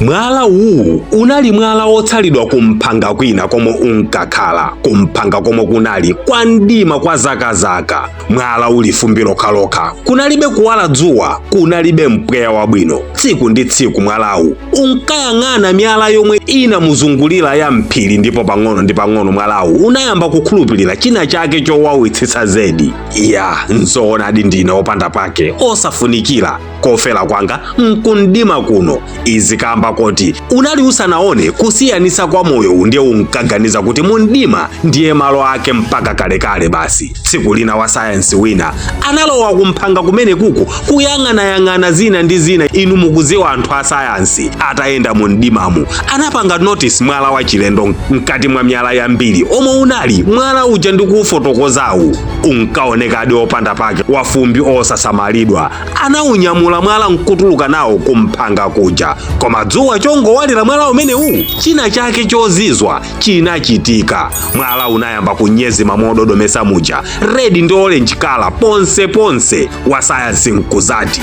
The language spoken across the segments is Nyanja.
Mwala uwu unali mwala wotsalidwa kumphanga kwina komwe unkakhala, kumphanga komwe kunali kwa mdima kwa zakazaka. Mwala uli fumbi lokhalokha, kunalibe kuwala dzuwa, kunalibe mpweya wabwino. Tsiku ndi tsiku mwalawu unkayang'ana miyala yomwe inamuzungulira ya mphiri, ndipo pang'ono ndi pang'ono mwalawu unayamba kukhulupirira china chake chowawitsitsa zedi. Ya, nzoonadi, ndine wopanda pake, osafunikira, kofera kwanga nkumdima kuno. Izi kamba koti unali usanaone kusiyanisa kwa moyo, ndiye unkaganiza kuti mundima ndiye malo ake mpaka kalekale basi. Tsiku lina wa sayansi wina analowa kumphanga kumene kuku kuyang'anayang'ana zina ndi zina. Inu mukudziwa anthu a sayansi. Atayenda mu mdimamu, anapanga notice mwala wa chilendo mkati mwa miyala yambiri omwe unali mwala uja ndikuufotokozawu. Unkaonekadi opanda pake, wafumbi, osasamalidwa. Anaunyamula mwala nkutuluka nawo kumphanga kuja, koma dzuwa chongowalira mwala umenewu, china chake chozizwa chinachitika. Mwala unayamba kunyezima mododomesa muja, red ndi orange color ponse ponse. Wasayansi nkuzati,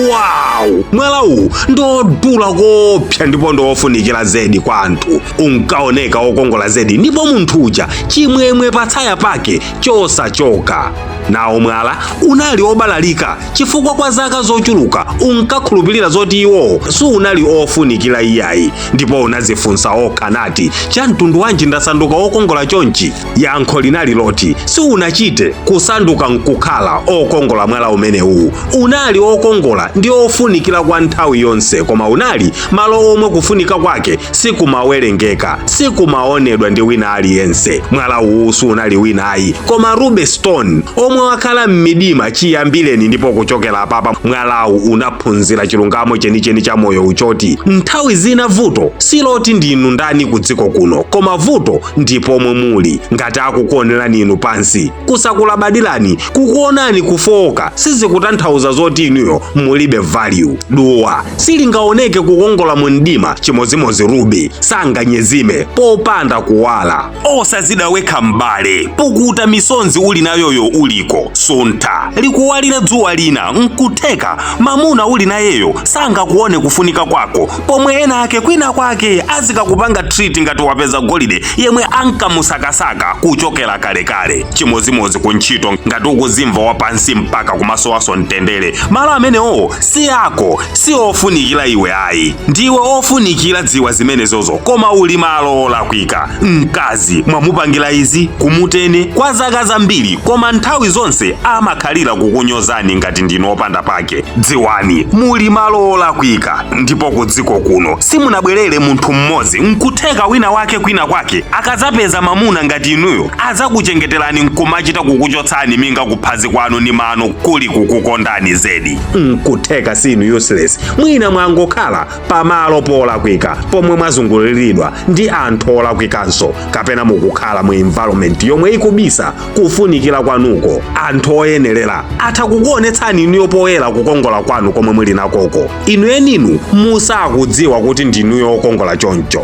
"Wow, mwala uwu ndodula kopsa ndipo ndofunikira zedi kwa anthu." Unkaoneka wokongola zedi, ndipo munthu uja chimwemwe patsaya pake chosachoka. Nawo mwala unali obalalika chifukwa kwa zaka zochuluka unkakhulupirira zoti iwo sunali ofunikira iyayi, ndipo unazifunsa okha nati, "Cha mtundu wanji ndasanduka wokongola chonchi?" Yankho linali loti siunachite kusanduka nkukhala okongola. Mwala umenewu unali okongola ndi ofunikira kwa nthawi yonse, koma unali malo omwe kufunika kwake sikumawerengeka, sikumaonedwa ndi wina aliyense. Mwala uwu sunali wina ayi koma ruby stone omwe wakhala m'midima chiyambireni. Ndipo kuchokera apapa mwalawu unaphunzira chilungamo chenicheni cha moyo uchoti nthawi zina vuto siloti ndinu ndani ku dziko kuno, koma vuto ndi pomwe muli. Ngati akukuonerani inu pansi, kusakulabadirani, kukuonani kufowoka, sizikutanthauza zoti inuyo mulibe value. Duwa silingaoneke kukongola mu mdima, chimodzimodzi ruby sanganyezime popanda kuwala. Osazida wekha m'bale, pukuta misonzi uli nayoyo, uliko suntha likuwalira dzuwa lina. Nkutheka mamuna uli nayeyo sangakuone kufunika kwako, pomwe ena ake kwina kwake azikakupanga treat ngati wapeza golide yemwe ankamusakasaka kuchokera kalekale. Chimodzimodzi ku ntchito, ngati ukuzimva wapansi mpaka kumasowaso mtendere, malo amenewo si ako, si ofunikira iwe ayi. Ndiwe ofunikira, dziwa zimenezozo, koma uli malo olakwika. Mkazi mwamupangira izi kumutene kwa zaka zambiri, koma nthawi zonse amakhalira kukunyozani ngati ndinu opanda pake, dziwani muli malo olakwika. Ndipo ku dziko kuno simunabwerere munthu mmodzi. Nkutheka wina wake kwina kwake akadzapeza mamuna ngati inuyo, adzakuchengeterani nkumachita kukuchotsani minga kuphazi kwanu ndi mano kuli kukukondani zedi. Nkutheka sinu useless, mwina mwangokhala pamalo polakwika pomwe mwazunguliridwa ndi anthu olakwikanso, kapena mukukhala mu environment yomwe ikubisa kufunikira kwanuko. Anthu oyenerera atha kukuonetsani inuyo poyera kukongola kwanu komwe muli nakoko, inu eninu musakudziwa kuti ndinuyo okongola choncho.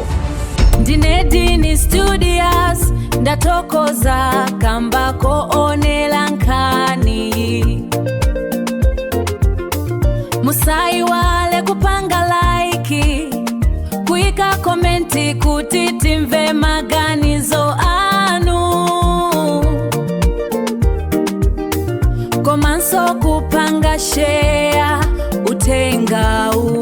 Ndine Dini Studios, ndathokoza kamba koonela nkhani. Musaiwale kupanga like, kuika comment kuti timve maganizo anu, komanso kupanga share uthengawu.